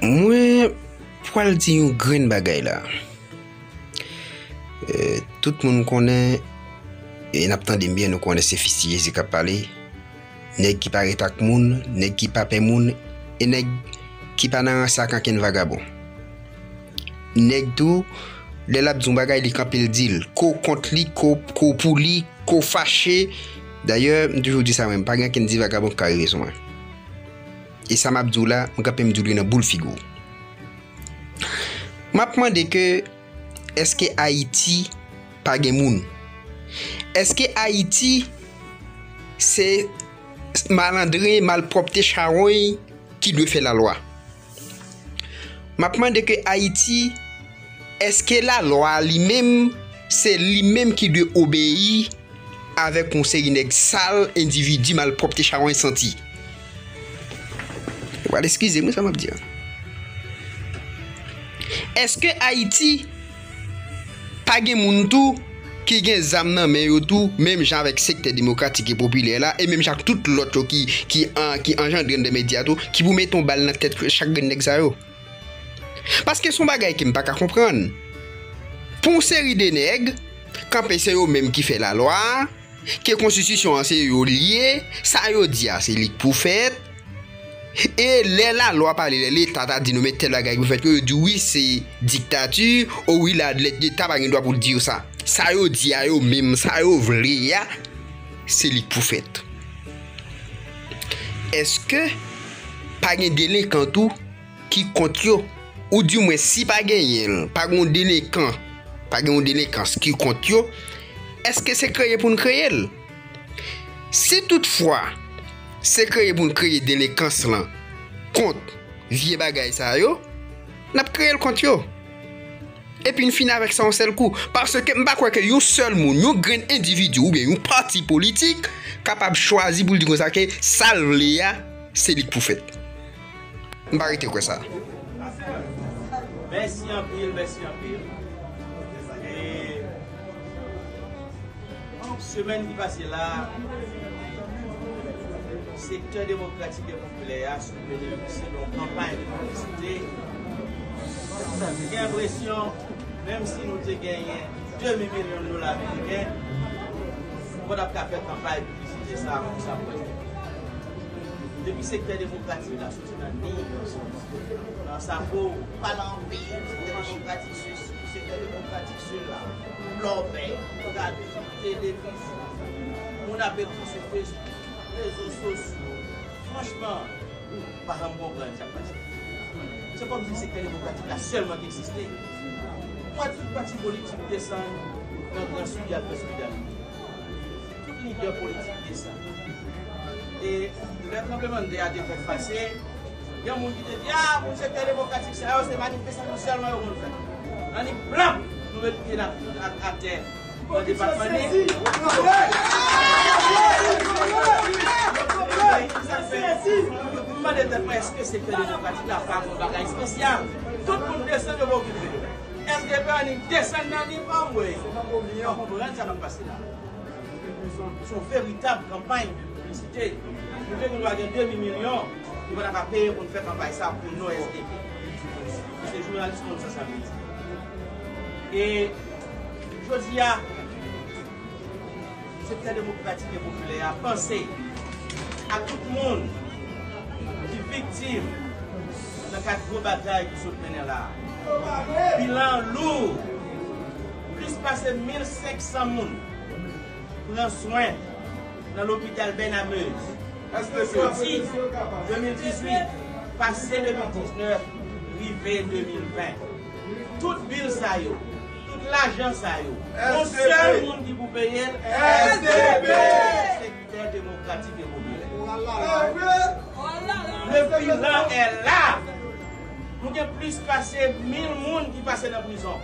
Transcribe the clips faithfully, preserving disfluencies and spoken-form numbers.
Mwen pral di yon grenn bagay la. Eh, tout moun konnen, e n ap tande m byen, nou konnen se Fistijezi k ap pale. Nèg ki pa ret ak moun, nèg ki pa pè moun, e nèg ki pa nan ranse ak ankenn vagabon. Nèg tou, lè l ap di yon bagay, li kanpe l di l. Ke w kont li, ke w, ke w pou li, ke w fache. Dayè, m toujou di sa mwen, pa gen ankenn ti vagabon ki ka rive sou mwen. E sa m ap di w la, m kanpe m di w li nan boul figi w. M ap mande ke, èske Ayiti pa gen moun? Èske Ayiti se malandren, malpwòpte, chawony ki dwe fè lalwa? M ap mande ke Ayiti, èske lalwa a li menm, se li menm ki dwe obeyi avèk yon seri nèg sal, endividi, malpwòpte, chawony, santi? Ou pral eskize m wi sa m ap di a. Èske Ayiti pa gen moun tou ki gen zam nan men yo tou, menm jan avèk sektè demokratik e popilè la, e menm jan ak tout lòt yo ki, ki an, ki anjandre anndan medya tou, ki pou mete yon bal nan tèt chak grenn nèg sa yo? Paske se yon bagay ke m pa ka konprann. Pou yon seri de nèg, kanpe se yo menm ki fè lalwa a, ke konstitisyon an se yo li ye, sa yo di a se li k pou fèt. E lè lalwa pale, lè Leta ta di nou men tèl bagay pou fèt, yo di wi se diktati, o wi la, Leta pa gen dwa pou l di yo sa. Sa yo di a yo menm, sa yo vle a, se li k pou fèt. Èske pa gen delenkan tou ki kont yo? Oudimwen, si pa genyen l, pa gen yon delenkan, pa gen yon delenkans ki kont yo, èske se kreye pou n kreye l? Si toutfwa se kreye pou n kreye delenkans lan kont vye bagay sa yo, n ap kreye l kont yo. Epi n fini avèk sa yon sèl kou. Paske m pa kwè ke yon sèl moun, yon grenn endividi oubyen yon pati politik kapab chwazi pou l di konsa ke sa l vle a, se li k pou fèt. M pa rete kwè sa. Mèsi anpil, mèsi anpil. E semèn ki pase la, sektè demokratik e popilè a sou benefisye de yon kanpay de piblisite. M gen enpresyon, menm si nou te genyen demi milyon dola ameriken, nou pa t ap ka fè kanpay piblisite sa a konsa pou èske. Depi sektè demokratik la soti nan ni, nan sa pou pale anpil, sektè demokratik sou, sektè demokratik sou la, lòbèy, radyo, televizyon, moun ap ekri sou Facebook, rezo sosyo. Franchman, m pa janm konprann sa k pase. Se kòmsi sektè demokratik la sèlman ki egziste. Ou wè tout pati politik desann nan Gran Sid, y al fè solidarite. Tout lidè politik desann. E lè tranblemanntè a te fèk pase, gen moun ki te di, a, pou sektè demokratik sa yo, se manifestasyon sèlman yo konn fè. Annik, plap, nou met pye n atè nan depatman Nip. Sa fè, m mande tèt mwen, èske sektè demokratik la pa gon bagay espesyal? Tout moun desann, yo pa okipe yo. S D P annik desann nan Nip, anmwey. Ou konprann sa k ap pase la? Se yon veritab kanpay de piblisite. Nou te konn gen demi milyon, nou pa t ap peye pou n fè kanpay sa pou non S D P. Paske jounalis konn sa sa vle di. E jodi a, sektè demokratik e popilè a panse a tout moun ki viktim nan kad gwo batay ki sot mennen la a. Bilan an lou. Plis pase mil senk san moun pran swen nan lopital Bènameuz. Soti de mil dizuit, pase de mil diznèf, rive de mil ven. Tout bil sa yo, tout lajan sa yo, yon sèl moun ki pou peye l, S D P! Sektè demokratik e popilè. Le bilan est là. Nou gen plis pase mil moun ki pase nan prizon.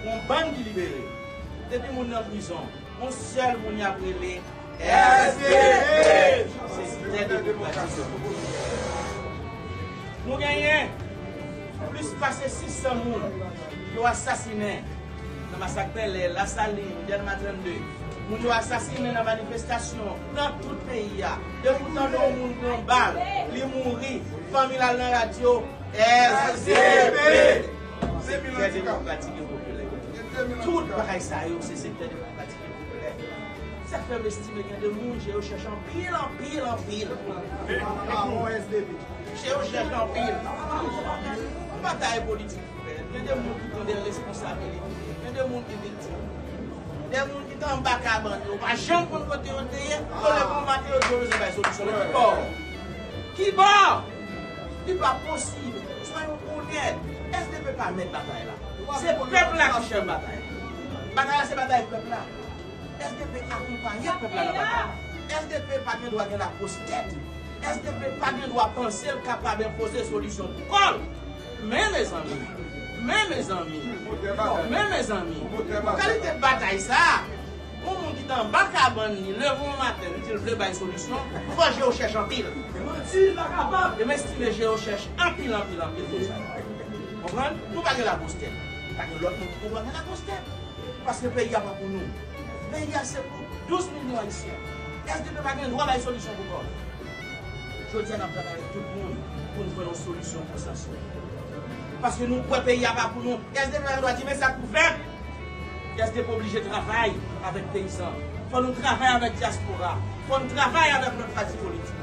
Yon bann ki libere. Depi moun nan prizon, yon sèl moun y ap rele S D P! Sektè demokratik e popilè. Nou genyen plis pase sis san moun yo asasinen nan masak Bèlè, Lasalin, Dèlma trannde. Moun yo asasinen nan manifestasyon nan tout peyi a. Depi w tande yon moun pran bal, li mouri, fanmi l al nan radyo, S D P! Sektè Demokratik e Popilè. Tout bagay sa yo, se Sektè Demokratik e Popilè. Sa fè m estime gen de moun, je yo chèch anpil, anpil, anpil. Je yo chèch anpil. Yon batay politik. Gen de moun ki pran de responsabilite. Gen de moun ki viktim. De moun ki te anba kabann yo, pa janm konn kote yo te ye. Yo leve yon maten, yo di yo bezwen bay solisyon. Men ki bò? Ki bò? Li pa posib. Soyons honnêtes. S D P pa mèt batay la. Se pèp la ki chèf batay la. Batay la, se batay pèp la. S D P akonpaye pèp la nan batay la. S D P pa gen dwa gen lagwostèt. S D P pa gen dwa panse l kapab enpoze solisyon pou kò l. Men mezanmi, men mezanmi, men mezanmi, pou kalite batay sa a, yon moun ki te anba kabann li, leve yon maten, li di l vle bay solisyon, fò je yo chèch anpil. E m estime je yo chèch anpil, anpil, anpil konsa. Konprann? Nou pa gen lagwostèt. Pa gen lòt moun ki gen dwa gen lagwostèt. Paske peyi a pa pou nou. Peyi a se pou douz milyon Ayisyen. S D P pa gen dwa bay solisyon pou kò l. Jodi a, n ap travay avèk tout moun pou n jwenn yon solisyon konsansyèl. Paske nou kwè peyi a pa pou nou. S D P pa gen dwa di, men sa k pou fèt. S D P oblije travay avèk peyizan. Fò nou travay avèk dyaspora. Fò n travay avèk lòt pati politik.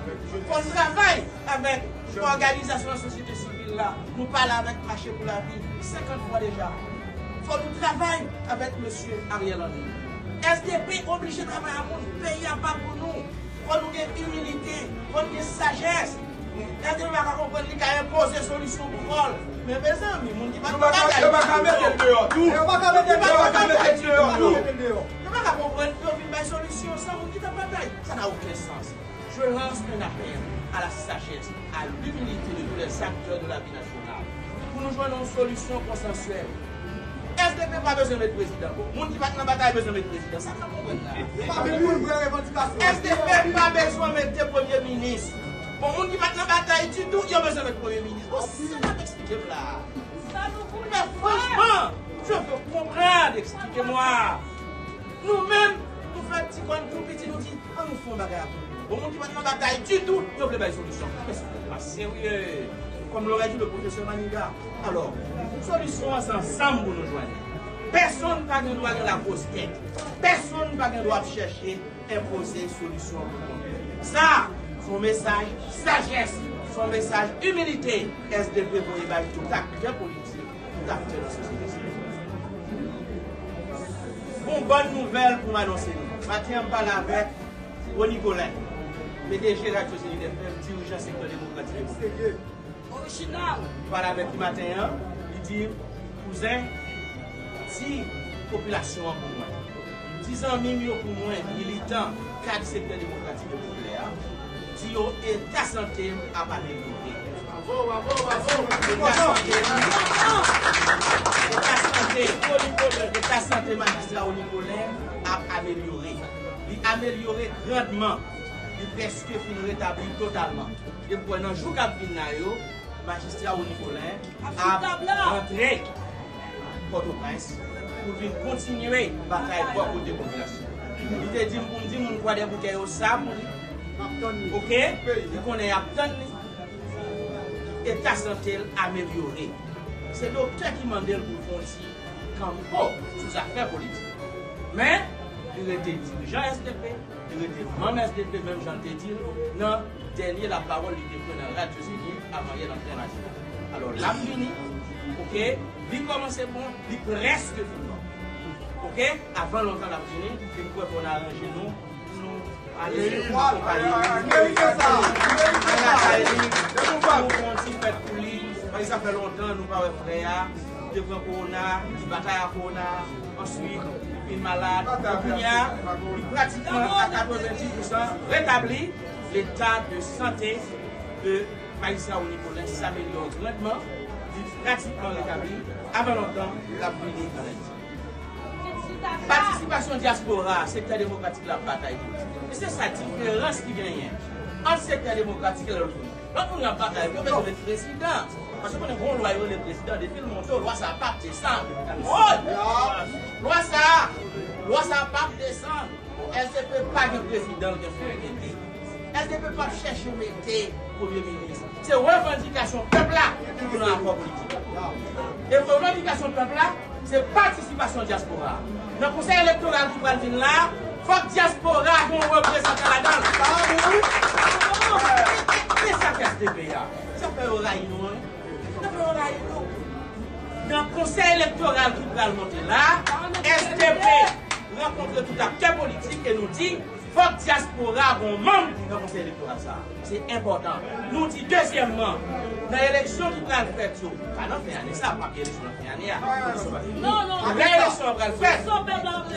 Fò n travay avèk òganizasyon nan sosyete sivil la. Nou pale avèk Mache pou Lavi senkant fwa deja. Fò nou travay avèk mesye Ariel Henry. S D P oblije travay ak moun. Peyi a pa pou nou. Fò nou gen imilite. Fò nou gen sajès. S D P pa ka konprann li ka enpoze solisyon pou kò l. Men mezanmi, moun ki pa t nan batay ditou, yo pa ka mete l deyò tou. Yo pa ka konprann yo vin bay solisyon san moun ki t ap batay. Ça n'a aucun sens. Je lance un appel à la sagesse, à l'humilité de tous les acteurs de la vie nationale. Pou nou jwenn yon solisyon konsansyèl. S D P pa bezwen met prezidan. Bon, moun ki pa t nan batay bezwen met prezidan. Sa n ap konprann la. Yo pa vin pou vrè revandikasyon. S D P pa bezwen mete premye minis. Bon, moun ki pa t nan batay ditou, yo bezwen met premye minis. Bon, sa n ap eksplike m la. Men franchman, je veux comprendre, expliquez-moi. Nou menm, nou fè ti kò n tou piti, nou di, ann nou fè yon bagay a tou. Bon, moun ki pa t nan batay ditou, yo vle bay solisyon. Men se pa serye. Comme l'aurait dit le professeur Maniga. Alò, solisyon an se ansanm pou nou jwenn. Pèsonn pa gen dwa gen lagwostèt. Pèsonn pa gen dwa ap chèche enpoze solisyon pou kont li. Sa, se yon mesaj sajès, se yon mesaj imilite S D P voye bay tout aktè politik, tout aktè nan sosyete sivil. Gon bòn nouvèl pou m anonse nou. Maten an, m pale avèk Rony Colin, P D G Radyo Zenith F M, dirijan sektè demokratik. Orijinal. M pale avèk li maten an, li di, kouzen, di popilasyon an pou mwen. Di zanmi m yo pou mwen, militan, kad sektè demokratik e popilè a. Di yo eta sante m ap amelyore. Eta sante m, eta sante, eta sante majistra Rony Colin ap amelyore. Li amelyore grandman. Li prèske fin retabli totalman. E m kwè nan jou k ap vin la yo, majistra Rony Colin ap rantre Pòtoprens pou vin kontinye batay bò kote popilasyon. Li te di m pou m di moun Kwadèboukè yo sa pou li. Oke? Li konnen y ap tann li. Eta sante l amelyore. Se doktè ki mande l pou l fè yon ti kanpo sou zafè politik. Men, li rete dirijan S D P, li rete manm S D P, menm jan l te di l nan dènye lapawòl li te fè nan Radyo Zenith avan yè nan Trè Matinal. Alò, l ap vini, oke, li kòmanse bon, li prèske fin bon. Oke, avan lontan l ap vini, e m kwè fò n aranje nou pou nou ale, pou nou akonpaye li. Li merite sa, li merite sa. Pou nou fè yon ti fèt pou li, paske sa fè lontan nou pa wè frè a. Li te pran kowona, li batay ak kowona, answit, li vin malad. Kounye a, li pratikman a katrevenndis pousan retabli. Leta de sante de majistra Rony Colin s'améliore grandement. Li pratikman retabli. Avan lontan, l ap vini an Ayiti. Patisipasyon dyaspora, sektè demokratik la ap batay pou li. E se sa diferans ki genyen ant sektè demokratik e lòt moun. Lòt moun yo ap batay, yo bezwen met prezidan. Paske konnen gon lwa yo rele prezidan, depi l monte, lwa sa a p ap desann. Woy! Lwa sa a, lwa sa a p ap desann. S D P pa gen prezidan l gen souvènte. S D P p ap chèche mete premye minis. Se revandikasyon pèp la ki pou nan akò politik. E revandikasyon pèp la, se patisipasyon dyaspora. Nan konsèy elektoral ki pral vin la, fòk dyaspora gen yon reprezantan ladan l. E sa k S D P a? Sa fè yo rayi nou, wi. Sa fè yo rayi nou. Nan konsèy elektoral ki pral monte la, S D P rankontre tout aktè politik e nou di, fòk dyaspora gon manm nan konsèy elektoral sa a. Se enpòtan. Nou di dezyèmman, nan eleksyon ki pral fèt yo, pa nan fen ane sa a, pa gen eleksyon nan fen ane a. Eleksyon pa fini. Lè eleksyon an pral fèt,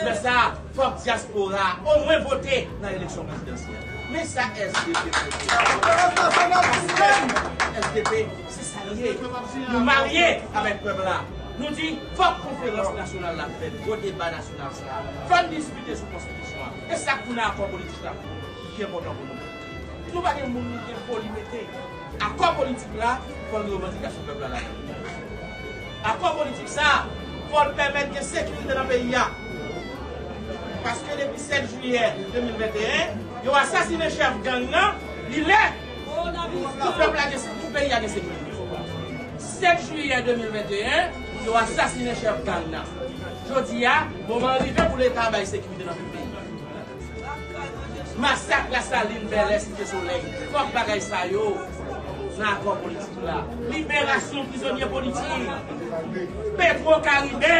lè sa a, fòk dyaspora omwen vote nan eleksyon prezidansyèl. Men sa S D P pote. S D P, se sa l ye. Nou marye avèk pèp la. Nou di, fòk konferans nasyonal la fèt, gwo deba nasyonal sa a. Fò n diskite sou konstitisyon an. E sa k pou nan akò politik la ki enpòtan pou nou. Nou pa gen moun nou gen foli mete. Akò politik la, fò l gen revandikasyon pèp la ladan l. Akò politik sa a, fò l pèmèt gen sekirite nan peyi a. Paske depi sèt jiyè de mil venteyen, yo asasinen chèf gang nan, li lè pou pèp la gen, pou peyi a gen sekirite. Sèt jiyè de mil venteyen, yo asasinen chèf gang nan. Jodi a, moman an rive pou Leta bay sekirite nan tout peyi a. Masak Lasalin, Bèlè, Site Solèy, fòk bagay sa yo nan akò politik la. Liberasyon prizonye politik. Petwo Karibe.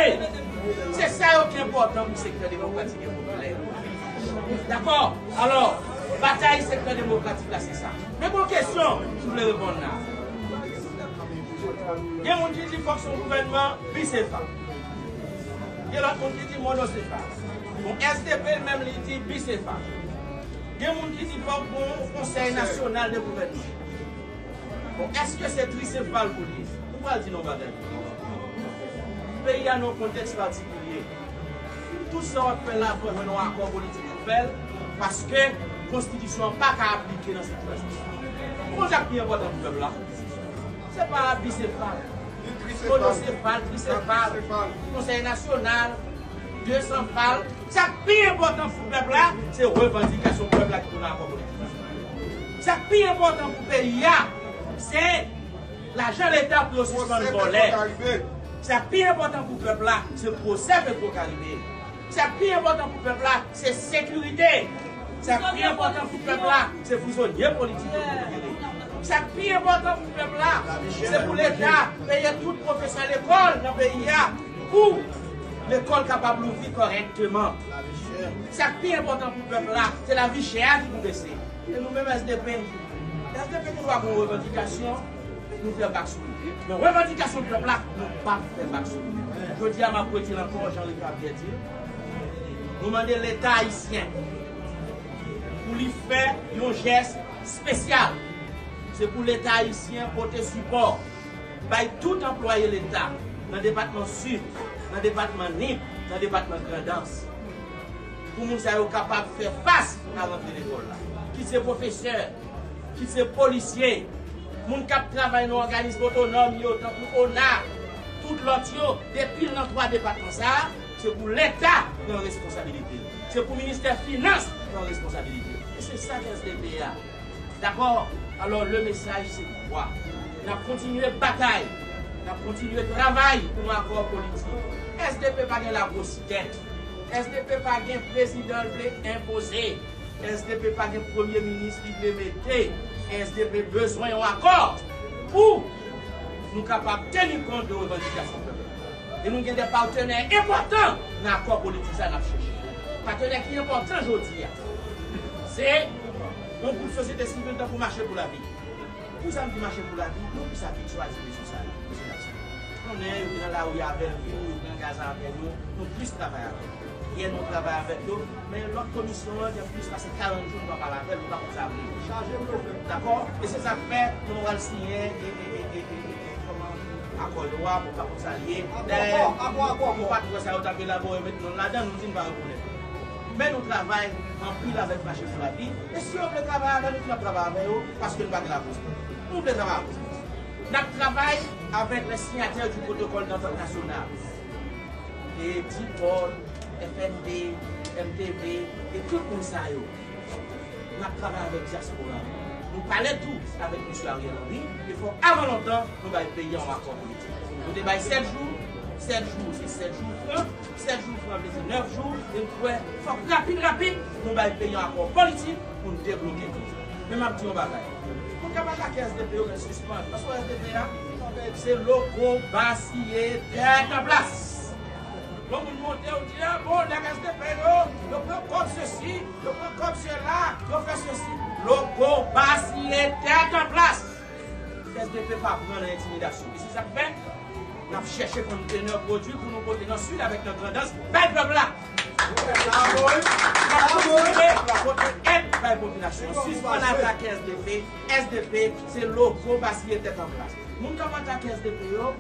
Se sa yo ki enpòtan pou sektè demokratik e popilè. Dakò? Alò, batay sektè demokratik la, se sa. Men gon kesyon m vle reponn la. Gen moun ki di fòk se yon gouvènman bisefal. Gen lòt moun ki di monosefal. Bon, S D P l menm li di bisefal. Gen moun ki di fòk gon konsèy nasyonal de gouvènman. Bon, èske se trisefal pou li? Ou pral di nou bagay. Peyi a nan yon kontèks patikilye. Tout sa w ap fè la, fò jwenn yon akò politik pou fè l, paske konstitisyon an pa ka aplike nan sitiyasyon sa a. Bon, sa k pi enpòtan pou pèp la, se pa bisefal, monosefal, trisefal, konsèy nasyonal, desanfal. Sa k pi enpòtan pou pèp la, se revandikasyon pèp la ki pou nan akò politik la. Sa k pi enpòtan pou peyi a, se lajan Leta pou yo sispann vòlè. Sa k pi enpòtan pou pèp la, se pwosè Petwo Karibe. Sa k pi enpòtan pou pèp la, se sekirite. Sa k pi enpòtan pou pèp la, se prizonye politik yo pou libere. Sa k pi enpòtan pou pèp la, se pou Leta peye tout pwofesè lekòl nan peyi a pou lekòl kapab louvri kòrèkteman. Sa k pi enpòtan pou pèp la, se lavi chè a ki pou bese. E nou menm S D P, S D P gen dwa gen yon revandikasyon, nou fè bak sou li. Men revandikasyon pèp la, nou p ap fè bak sou li. Jodi a, m ap redi l ankò, jan Ricavière di l. Nou mande Leta ayisyen pou li fè yon jès espesyal. Se pou Leta ayisyen pote sipò bay tout anplwaye Leta nan depatman Sid, nan depatman Nip, nan depatman Grandans. Pou moun sa yo kapab fè fas a rantre lekòl la. Kit se pwofesè, kit se polisye, moun k ap travay nan òganis otonòm yo, tankou ona, tout lòt yo, depi l nan twa depatman sa a, se pou Leta pran responsabilite l. Se pou ministè finans pran responsabilite l. E se sa k S D P a. Dakò? Alò, le mesaj se kwa? N ap kontinye batay. N ap kontinye travay pou yon akò politik. S D P pa gen lagwostèt. S D P pa gen prezidan l vle enpoze. S D P pa gen premye minis li vle mete. S D P bezwen yon akò pou nou kapab teni kont de revandikasyon pèp la. E nou gen de patnè enpòtan nan akò politik sa n ap chèche. Patnè ki enpòtan jodi a, se yon gwoup sosyete sivil tankou Mache pou Lavi. Pou sa m di Mache pou Lavi, nou plis abitye a di mesye sa yo, mesye Jackson. Konnen yo te nan lari avè l tou, yo pran gaz avè yo, nou plis travay avè yo. Yè nou travay avèk yo, men lòt komisyon an gen plis pase karant jou nou pa pale avè l, nou pa konn sa l vle. Dakò? E se sa k fè nou pral siyen e, e, e, e, e, e, kòman, akò yo a, pou pa konn sa l ye. Dayè, nou pa t wè sa yo t ap elabore, met non ladan, nou di n pa rekonèt. Men nou travay anpil avèk Mache pou Lavi. E si yo vle travay avè nou, n ap travay avè yo, paske nou pa gen lagwostèt. Nou vle travay avè yo. N ap travay avèk les signataires du protocole d'entente nationale. E DIPOL, F N D, M T V, e tout moun sa yo. N ap travay avèk dyaspora. Nou pale tou avèk mesye Ariel Henry, e fò avan lontan nou bay peyi a yon akò politik. Nou te bay sèt jou, sèt jou se sèt jou fran, sèt jou fran vle di nèf jou, e m kwè fòk rapid rapid nou bay peyi a yon akò politik pou n debloke peyi a. Men m ap di yon bagay. Moun k ap atake S D P yo, men sispann. Paske S D P a, se logo, basiye, tèt an plas. Bon, moun monte, ou di, ah bon, nèg S D P yo, yo pran kòb sesi, yo pran kòb sela, yo fè sesi. Logo, basiye, tèt an plas. S D P pa pran nan entimidasyon. E se sa k fè, n ap chèche kontenè pwodui pou nou pote nan Sid avèk nan Grandans bay pèp la. N ap kontinye pote èd bay popilasyon. Sispann atake S D P. S D P, se logo, basiye, tèt an plas. Moun k ap atake S D P yo,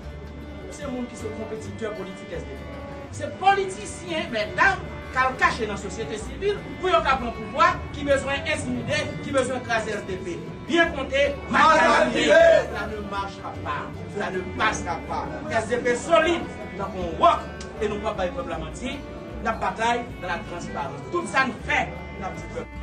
se moun ki se konpetitè politik S D P. Se politisyen, mètdam, k al kache nan sosyete sivil pou yo ka pran pouvwa, ki bezwen entimide, ki bezwen kraze S D P. Byen konte, masalye, ça ne marchera pas, ça ne passera pas. S D P solid, tankou yon wòk, e nou p ap bay pèp la manti, n ap batay dans la transparence. Tout sa n fè, n ap di pèp.